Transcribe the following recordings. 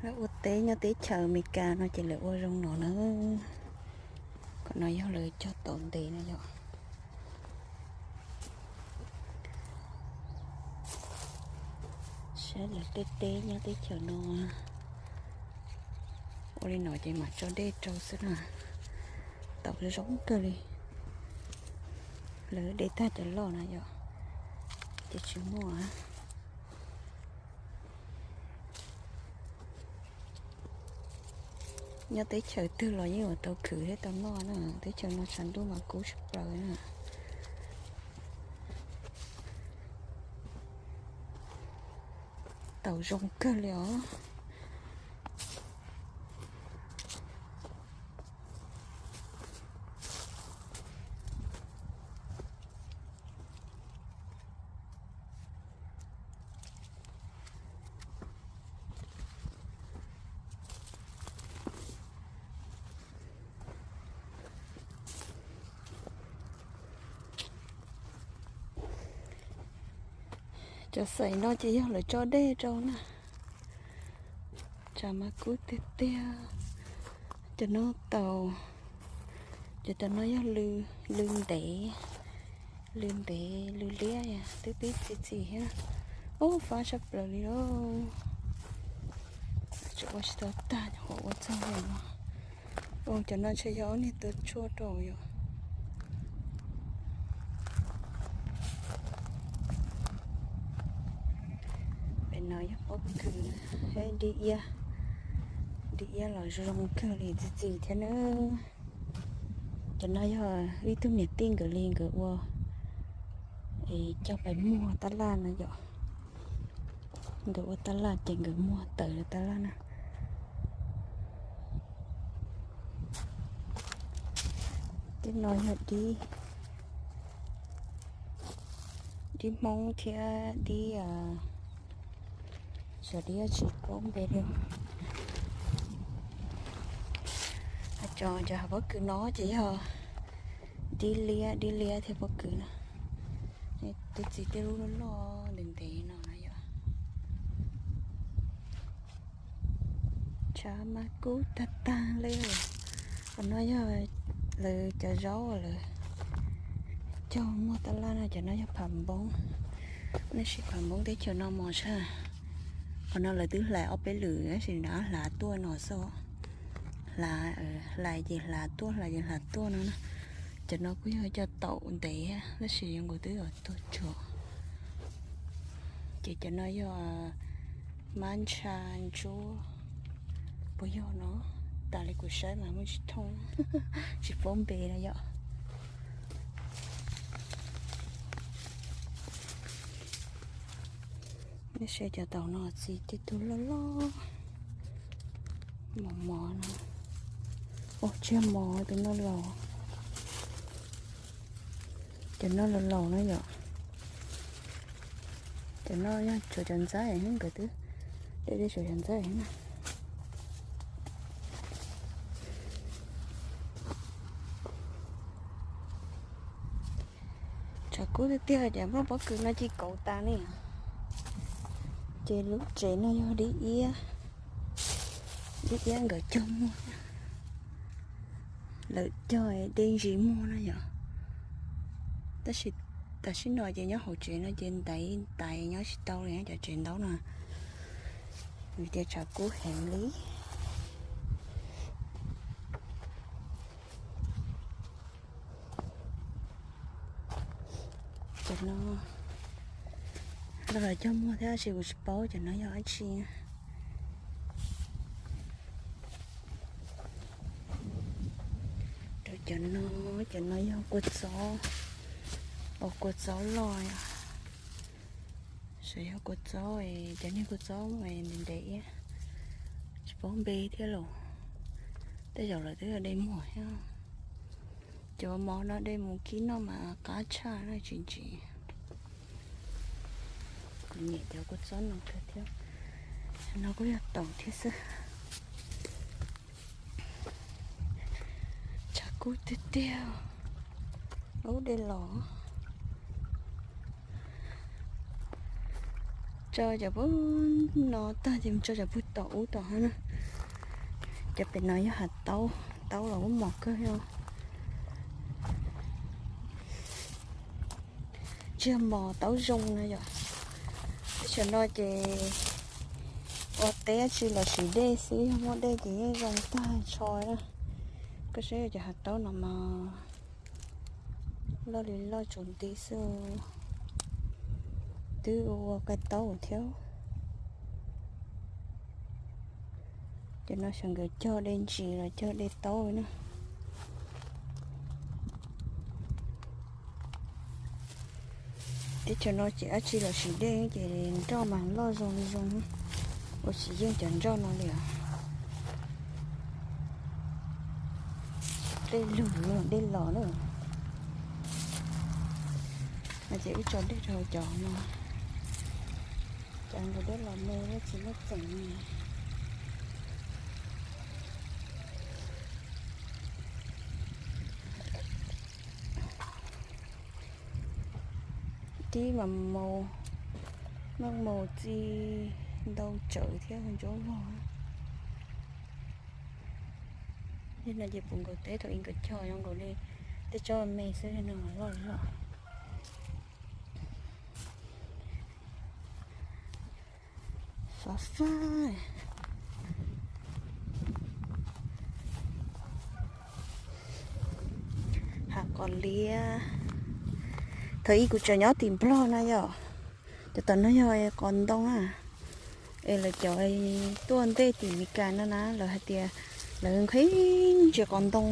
Lawv ua teb nyob teb chaws Amelikas no ces lawv ua zoo no na. Qhov no yog lawv cog tau ntev no yom. Saib lawv tej teb nyob teb chaws no. Ua li no ces mam tso dej rau xwb na. Tau zoo kawg li. Lawv de tag cov loj na yom, ces tsis muaj. Nyob teb chaws twg los yeej yuav tau khwv thiab tau noj na. Teb chaws no tshav ntuj mas kub tshaj plaws na. Tau zoo kawg li os. Cov xaim no ces yog lawv tso dej rau na. Tshav mas kub tiag tiag. Cov no tau, cov, cov no yog lw, lw ntev, lw ntev lw liab twb pib txi txiv thiab. Ub, fab tshaj plaws li lauj. Tseem ua tsis tau tag, nyuam qhuav ua txog li no. Ub, cov no ntshe yog ob niag tua tshuaj rau yom. Pem no yog pob kws, dib iab, dib iab los zoo kawg li txi txiv thiab na. Cov no yog ib tug niam tij nkawd li nkawd ua, es coj pais muag tab laj no yom. Nkawd ua tab laj ces nkawd muag tawm tab laj na. Tej no yog dib, dib Hmoob thiab dib, xyov dib tsis paub npe li. Cov, cov hav pob kws no ces yog dib liab, dib liab thiab pob kws na. Twb txi tej lub loj loj ntev ntev no na yom. Tshav mas kub tag tag li. Qhov no yog lawv cov zaub lawv cog muag tab laj no, cov no yog phav npoob. Nej sim phav npoob teb chaws no mos tshaj. Qhov no lawv twb hlais ob peb lwm tab sis nrad hlav tuaj no xwb. Hlav, hlais ces hlav tuaj, hlais ces hlav tuaj no na. Cov no kuj yog cov taum ntev tab sis zoo nkaus twb yuav tuag tsuag. Ces cov no yog mab ntsha ntsuab puas yog no? Tas li kuv saib mas muaj tsis thooj, tsis paub npe no yom. Nej saib cov taum no txi tej tug loj loj, mos mos no. Ua tsis yog mos, tus no laus. Cov no laus laus no yom. Cov no yog tshuav cov ntxaib, nkawd twb de de tshuav cov ntxaib na. Tshav kub tiag tiag ces nplooj pob kws no cia li kauv tas ne. Ces lub tsev no yog dib iab, dib iab nkawd cog muag, lawv cog de ntsis muag no yom. Tab sis tam sim no ces nyob hauv tsev no ces ntaiv tais nyob tsis tau li cov tsev ntaub no, vim tias tshav kub heev li. Cov no, no los cog muag thiab tab sis kuv tsis paub cov no yog dab tsi. Rau cov no, cov no yog kua txob, ua kua txob loj, xyov yog kua txob, cov niag kua txob ntev ntev, tsis paub npe thiab los, tej zaum lawv twb de muag thiab. Cov mov no de mus kib noj mas qab tshaj na, tsis ntsim. Kuv nyiam cov kua txob no kawg thiab. No kuj yog taum thiab xwb. Tshav kub tiag tiag. Ub, dej los. Tso cov pug no tag ces mus tso cov pug tom ub tom hab na. Cov pem no yog hav taub, taub los muaj mos kawg os. Tsis yog mos, taub zoo na yom. Teb chaws no ces ua teb tsis los siv dej xwb, yog muaj dej ces yeej zoo tag nrho na. Koj saib cov hav taub no mas loj li loj tsuas nti xwb, twb ua qaib taub thiab. Cov no xyov nkawd cog dej ntsis los cog dej taub na. Teb chaws no ces dab tsi los siv dej ces nroj mas loj zoo li zoo, ua tsis yeej cov nroj no li os. Dej lug, dej los na. No ces wb tso dej rau cov no, cov nkawd dej los me tsis muaj txeem li. Tib mas mus, noj mus txi ntau tsawv thiab ntsuab vog. Yog no ces puv nkaus teb thaum ub nkawd cog zoo nkaus li tej tsob me xwb, no loj loj. Fav fab. Hav qos liab. Thaum ub kuv tseem nyob tim Nplog na yom, cov tom no yog qos ntoo na. Es lawv cov tuaj ntej tim Meskas no na, lawv hais tias lawv nqhis ntsis qos ntoo,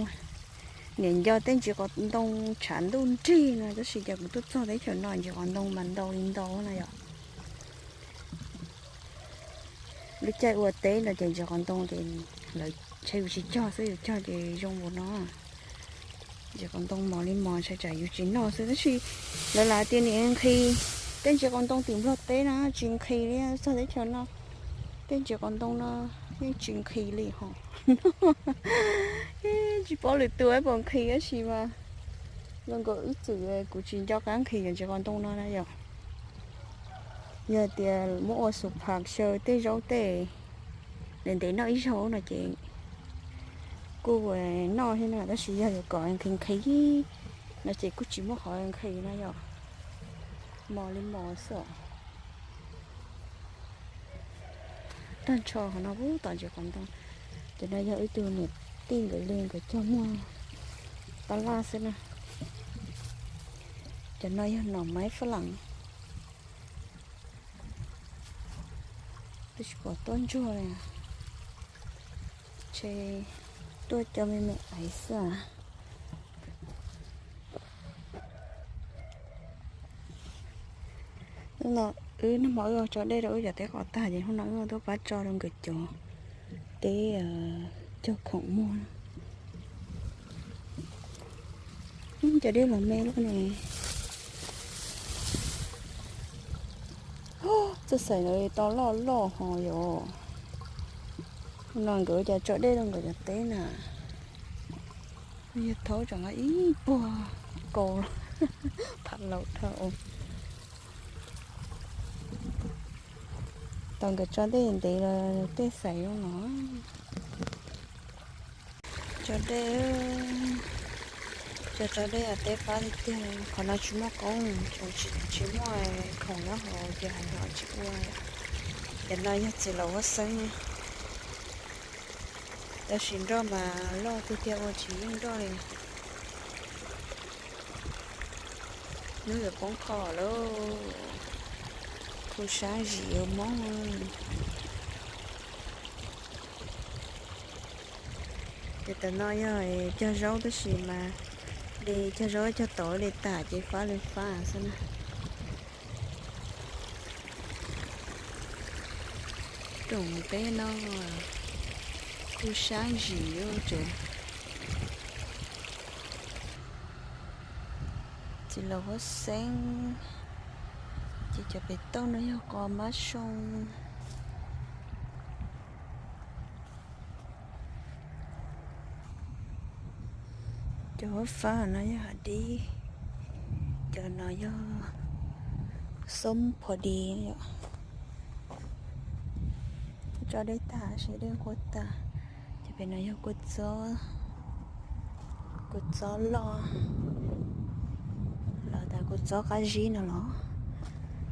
niam nco tej ntsis qos ntoo tshav ntuj nrig no, tab sis ces kuv tuaj txog teb chaws no ntsis qos ntoo mas ntau li ntau na yom. Lub caij ua teb no ces ntsis qos ntoo ces lawv ntshai yus tsis cog xwb, yus cog ces zoo npaum no. Ntsis qos ntoo mos li mos ntshai tsam yus tsis noj xwb, tab sis lawv lam tias niam nqhis. Tej ntsis qos ntoo tim Nplog teb na tsis nqhis li, txog teb chaws no tej ntsis qos ntoo no yeej tsis nqhis li hos. Tsis paub lwm tus puas nqhis tab sis mas zoo nkaus wb txwm kuv tsis nco qab nqhis cov ntsis qos ntoo no na yom. Yog tias muab ua xu phas xyaw tej zaub tej, ntev ntev noj ib zaug no ces kuj noj thiab na, tab sis yog yuav kom nqhis nqhis no ces kuj tsis muaj qhov nqhis na yom. Mos li mos xwb os. Tag nrho qhov no pub tom ntsis qos ntoo. Cov no yog ib tug niam tij nkawd li, nkawd cog muag tab laj xwb na. Cov no yog nom maib fab lam. Twb tsis pom tuaj ntsuag li, ntshe tuaj cov me me aiv xwb. Hnub no wb nag hmo wb tso dej rau wb cov teb qos tag ces hnub no wb tuaj pab tso rau nkawd cov teb cog khoom muag. Cov dej los me lawm ne. Txoj xaim no tau loj loj ho yom. No nkawd cov tso dej rau nkawd cov teb na. Yog thaub tsam no ib puag kaus, phav laus dhau. Tau nkawd tso dej ntev los tej xaiv zoo no. Tso dej, tso tso dej teb fab tiag tiag. Qhov no tsis muaj qoob, tsis muaj khoom nyob hauv ces hais no tsis ua. Cov no yog txiv laum huab xeeb, tab sis nroj mas loj tiag tiag ua tsis yeej nroj li. Hnub yuav poob qho lawm, kuj sab zim ua mob. Ces tam no yog cog zaub tab sis mas de cog zaub cog tod de tas ces fab li fab xwb na. Rooj teb no kuj sab zim tsev. Txiv laum huab xeeb, ces cov pem toj no yog qos mab soo. Cov huab fab no yog hav dib, cov no yog xoob pho di yom. Tso dej tag, sawv dej nqua tag. Ces pem no yog kua txob, kua txob loj los tas kua txob qab zib no los.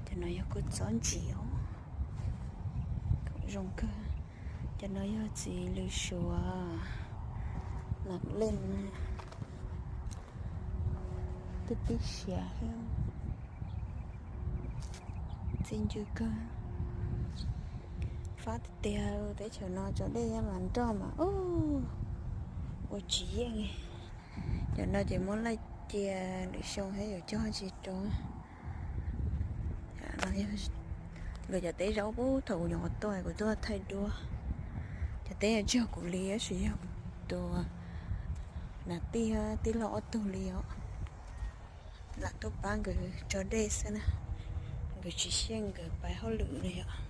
Cov no yog kua txob ntsim os, zoo kawg. Cov no yog txiv lws suav, nam leej, twb pib siav thiab, txi ncw kawg. Fab tiag tiag, teb chaws no tso dej nyob mas nroj mas ua tsis yeej. Cov no ces muab laij cia lwm xyoo thiab yuav cog tsis rau. Nkawd cov teb zaub pub thaum kuv nyuam qhuav tuaj, kuv tuaj thaij duab. Cov teb no tsis yog kuv li, tab sis yog tus nam tij, tij laug ob tug li os. Lam tuaj pab nkawd tso dej xwb na, nkawd tsis xyeej nkawd pab hauj lwm li os.